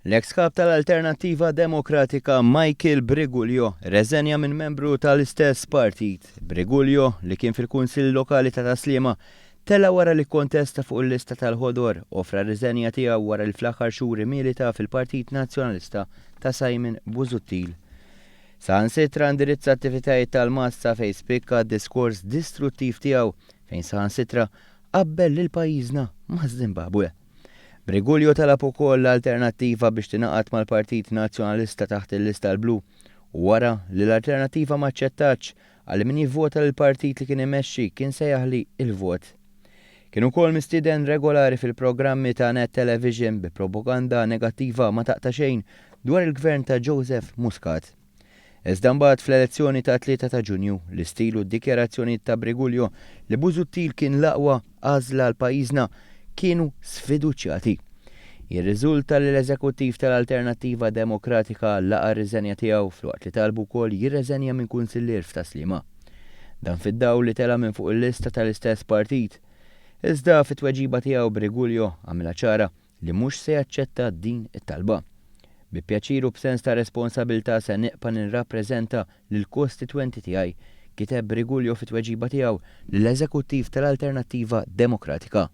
L-eks kap tal-Alternattiva Demokratika Michael Briguglio rreżenja minn membru tal-istess partit. Briguglio, li kien fil-Kunsill Lokali ta' Tas-Sliema, tela' wara li kkontesta fuq il-lista tal-Ħodor, offra r-riżenja tiegħu wara li fl-aħħar xhur imilita fil-Partit Nazzjonalista ta' Simon Busuttil. Saħansitra indirizza attivitajiet tal-massa fejn spikka d-diskors distruttiv tiegħu fejn saħansitra qabbel lil pajjiżna maż-Żimbabwe. Briguglio talab ukoll l-Alternattiva biex tingħaqad mal-Partit Nazzjonalista taħt il-lista l-blu u wara li l-Alternattiva m'aċċettatx qal li min jivvota lill-partit li kien imexxi kien se jaħli l-vot. Kien ukoll mistieden regolari fil-programmi ta' Net Television bi propaganda negattiva ma taqta' xejn dwar il-Gvern ta' Joseph Muscat. Iżda mbagħad fl-elezzjoni tat-3 ta' Ġunju, l-istil u d-dikjarazzjonijiet ta' Briguglio li Busuttil kien l-aqwa għażla għal pajjiżna kienu sfiduċjati. Jirriżulta li l-Eżekuttiv tal-Alternattiva Demokratika laqa' r-riżenja tiegħu filwaqt li talbu wkoll jirreżenja minn kunsillier f'Tas-Sliema. Dan fid-dawl li tela' minn fuq il-lista tal-istess partit. Iżda fit-tweġiba tiegħu Briguglio għamilha ċara li mhux se jaċċetta din it-talba. Bi pjaċir u b'sens ta' responsabilità se niqpa' nirrappreżenta lill-kostitwenti tiegħi, kiteb Briguglio fit-tweġiba tiegħu lill-Eżekuttiv tal-Alternattiva Demokratika.